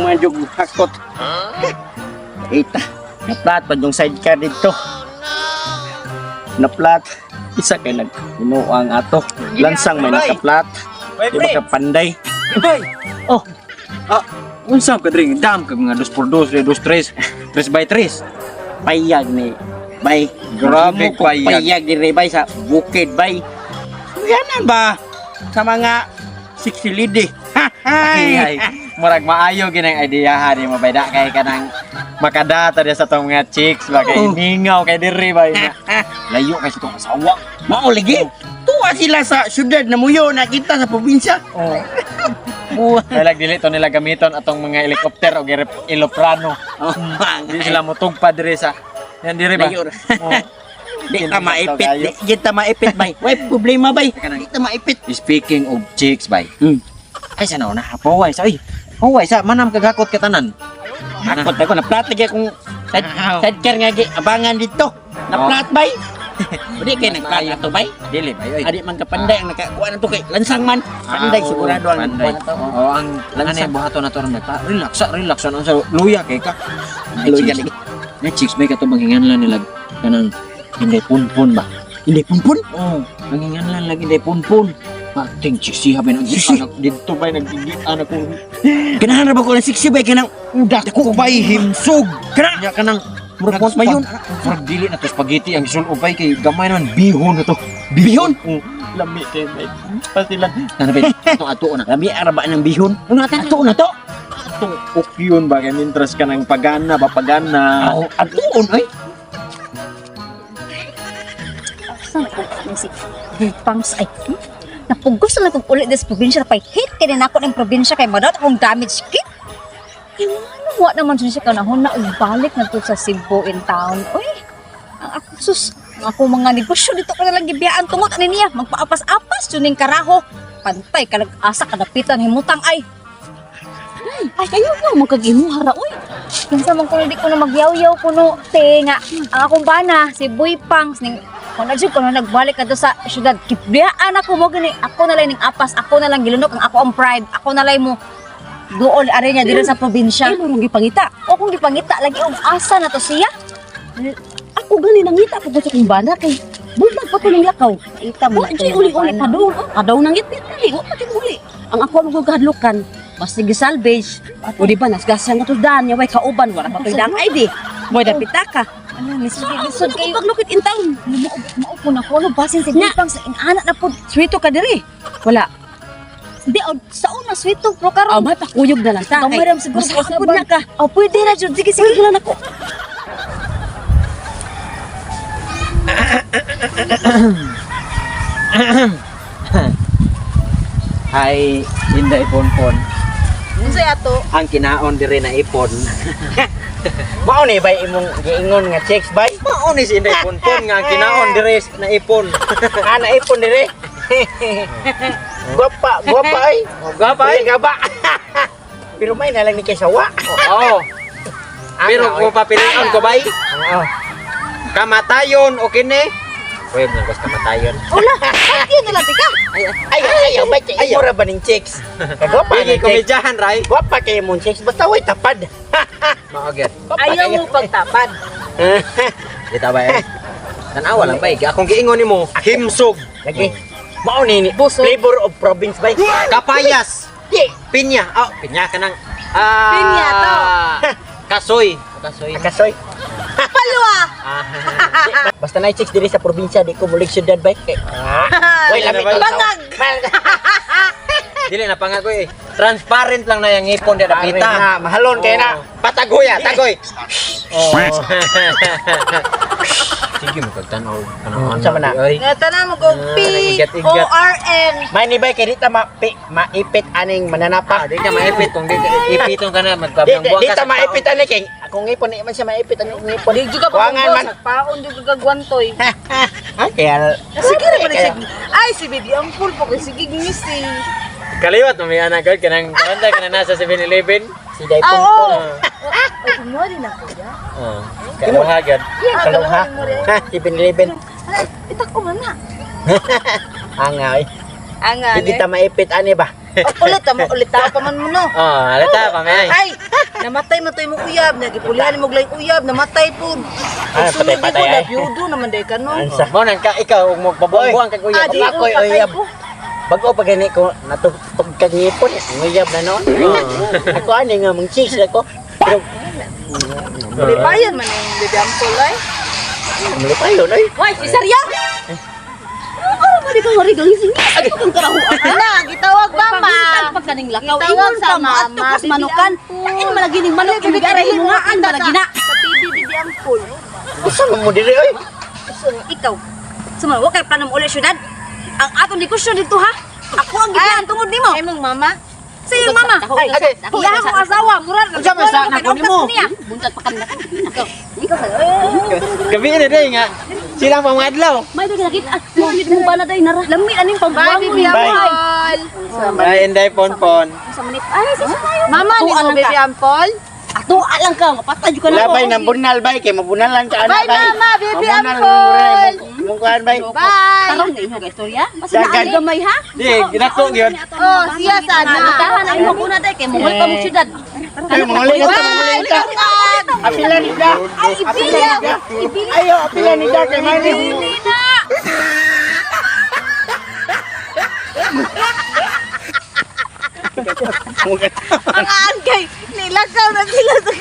man jug hakot. Ita, naplat pa yung sidecar dito. Naplat. Isa kay nag ang ato. Lansang may nakaplat. Di ba ka panday? Bay! Oh. Ah, unsa ka diri? Dam kag mga 2x2, 2x3, 3x3. Payag ni bay. Grabe, Mo ko payag. Payag diri bay sa bukid bay. Ganan ba sa mga 60 lidi. Ay, ay, murag maayo ginang ideyahan ni mo bay da kay kanang makadata diya sa tong mga chicks ba kay Oh. mingaw kay diri bay na. Layo kay sa tong asawa. Mao lagi. Tuwa sila sa syudad na muyo nakita sa probinsya. Oh. Buwa. Kaya dili to nila gamiton atong mga helikopter o eroplano. Oh, Di sila mutugpa diri sa yan diri ba? Layo ra. Oh. Di ta maipit, di kita maipit bay. Way problema bay. Di ta maipit. Speaking of chicks bay. Ay sa na paway sa ay. Paway sa manam kagakot ka tanan. Hakot ako na plat lagi akong side, sidecar nga gi abangan dito. Na plat bay. Di kay nagplat ato bay. Dili bay oy. Adi man ka panday ang nakakuha na to kay lansang man. Panday Ah, sigurado ang panday. nakakuha na to. Oo, ang Lansang. ano buhaton na to ron pa. Relax, sa relax ano sa luya kay ka. Luya lagi. Na chicks bay kato manghinganlan nila kanang hindi punpun ba. Hindi punpun. Oo, manghinganlan lagi hindi punpun. Pating chicks siya bay nag anak didto bay nagigit anak ko. Ganahan ra ba ko ng 60 bay kanang Dako bay himsog. Kana Nya kanang murag mayon. Murag dili na to spaghetti ang gisul-ob bay kay gamay naman bihon na to. Bihon? Oo, lami kay bay. Pasilan. Nana bay, atong ato na. Lami ara ba ng bihon? Ano atan? Ato na to. Atong okyon ba kay mintras ka ng pagana ba pagana. Aw, atuon oy. Asa na kung si Pangs ay. Napugos na lang kong ulit des probinsya pay hate kay nako ng probinsya kay madot akong damage kit. Kay ano wa naman siya kanahon na og balik na to sa Cebu in town. Uy, ang ako sus, ang ako mga negosyo dito ko na lang gibiyaan tungod ani niya magpaapas-apas jud ning karaho. Pantay kalag asa kadapitan himutang ay. Ay, kayo mo magkagimuha ra oy. Kinsa man kuno di ko na magyawyaw kuno te nga ang akong bana si Boy Pangs ning kung na jud kuno nagbalik kadto sa syudad gibiyaan ako mo gani ako na lang ning apas ako na lang gilunok ang ako ang pride ako na lang mo duol are niya diri sa probinsya. Ay, murong gipangita. O kung gipangita lagi og asa na to siya. Ako gani nangita po ko sa kong bana kay buntag pa to ning lakaw. Ita mo Wa jud uli-uli padung. Padaw nangit kali, wa pa jud uli. Ang ako ang gahadlukan, basta gisalvage. O di ba nasgasan na to dan, nya way kauban wala pa toy dang ID. Moy dapita ka. Ano lisod Lisod lisod kayo kayo. paglukit in town. Mao na ko ano basin si Boy Pangs ing ana na pud. Swito ka diri. Wala. Di o sa una swito pro Aw karon. may pakuyog na lang ta. Gamay ra siguro Masakod na ka. O pwede ra jud sige sige. Sige na nako. Hi, Inday Ponpon. Unsay ato? Ang kinaon diri na ipon. Mao ni bay imong giingon nga checks bay. Mao ni si Inday Ponpon nga ang kinaon diri na ipon. Ah, naipon dire. Gwapa, gwapa ay. Oh, gwapa ay. Ay, gaba. Pero may na lang ni kay sawa. Oo. Pero kung papilion ko bay, Oo. kamatayon o kini. Pwede na basta kamatayon. Ula, patyo na lang tika. Ay, ay, ay, bay kay imo ra ba ning checks? Kagwapa Pigi ning checks. komedyahan ray. Gwapa kay imong checks basta way tapad. Mao gyud. Gwapa Ayaw kayo. mo pagtapad. Dita ba eh? Tanawa lang bay. Akong giingon nimo, himsog, Lagi. Mao ni ni Buso. flavor of province bay. kapayas, Di. pinya. Oh, pinya kanang ah, Pinya to. Kasoy. Kasoy. Kasoy. Palwa. Ah. Basta na checks diri sa probinsya di ko mulig syudad bay. Kay Way lami to. Bangag. Dili na pangako eh. Transparent lang na yung ipon di Pita. dapita. Na, mahalon kay na. Patagoy ah, tagoy. Oh. Sige mo kag tan-aw Oh, unsa man na? Ay. Nga tanan mo kog P O R N. May ni bay kay di ta ma, pi, maipit aning Ah, mananapa. di ka maipit kung di ipiton ka na Di, magkabyang di, buwang di ka ta sa maipit ani kay akong ngipon di man siya maipit ani akong ngipon. Di juga pa Kuwangan man. Paon di ka gwantoy. Ah, kaya Sige ra man Kaya- sige. Ay si baby ang full po kay sige miss eh. Kaliwat mo may anak gud kanang bantay ka na nasa 7-Eleven. Si Day Ah, Pongpong. oo. Ay mo din ako ya. Oh. Kaluha gyud. Kaluha. Ha, si Binliben. Ay, itak ko man na. Angay. Anga. Di kita maipit ani ba? Ulit ta mo ulit ta pa man mo no. Oh, alata pa may. Ay, Namatay man to imong uyab, nagipulihan nimo og laing uyab, namatay pud. Ah, Sunod patay-patay, ko ay. na naman day kano. Mo nang ka ikaw ug magpabuang kag uyab. Ah, di Ako'y ko, patay uyab. ko. Bago pa gani ko natugtog kag ngipon, ang uyab na noon. Ako ani nga mong chicks ako. Pero Lipayan man ang Baby Ampol ay. malipayon ay. Why, si Sarya! Ano ba di kang harigang singis? Ano kang karahuan? Ana, gitawag mama. Panguntag pa kaning lakaw. Gitawag Ingon sa ka mo adto mama, kas Bibi manukan. Ampol. Tain malagi ning manok Bibi, ibig aray hinungaan malagi na. Sa TV Bibi Ampol. Usa man mo diri oy. Ikaw. Sumala, wa kay plano mo uli syudad. Ang atong negosyo dito ha. Ako ang gibiyan tungod nimo. Ay mong mama. Sa iyong mama. Ay, Ay, iya akong asawa, mura. Unsa man sa anak ko nimo? Buntag pa kami na. Ikaw, ikaw sa. Gabi na day nga. Silang pangadlaw. May daghan nakita. Ah, mo yun mong bana day nara. Lami aning Bye pambuangon. Bibi Ampol. Ay, inday ponpon. Sa manit. Ay, sa tayo. Mama ni Tuan mo lang ka. Bibi Ampol. Ato alang ka, mapatay jud ka na. Labay ng bunal bay kay mabunalan ka anak Bye, bay. Mama, Bibi Mabunalan Ampol. mong kuan bay. Bye. Tarong na inyo istorya. Basta Dagan. naa gamay ha. Di, ginako gyud. Oh, siya sana. Tahan ang imong una day kay mongol pa mo syudad. Ay, manguli ka ta, manguli ka. Apila ni da. Ay, ibili. Ibili. Ayo, apila ni da kay mani. Ibili na. Ang angkay, nilakaw na sila sa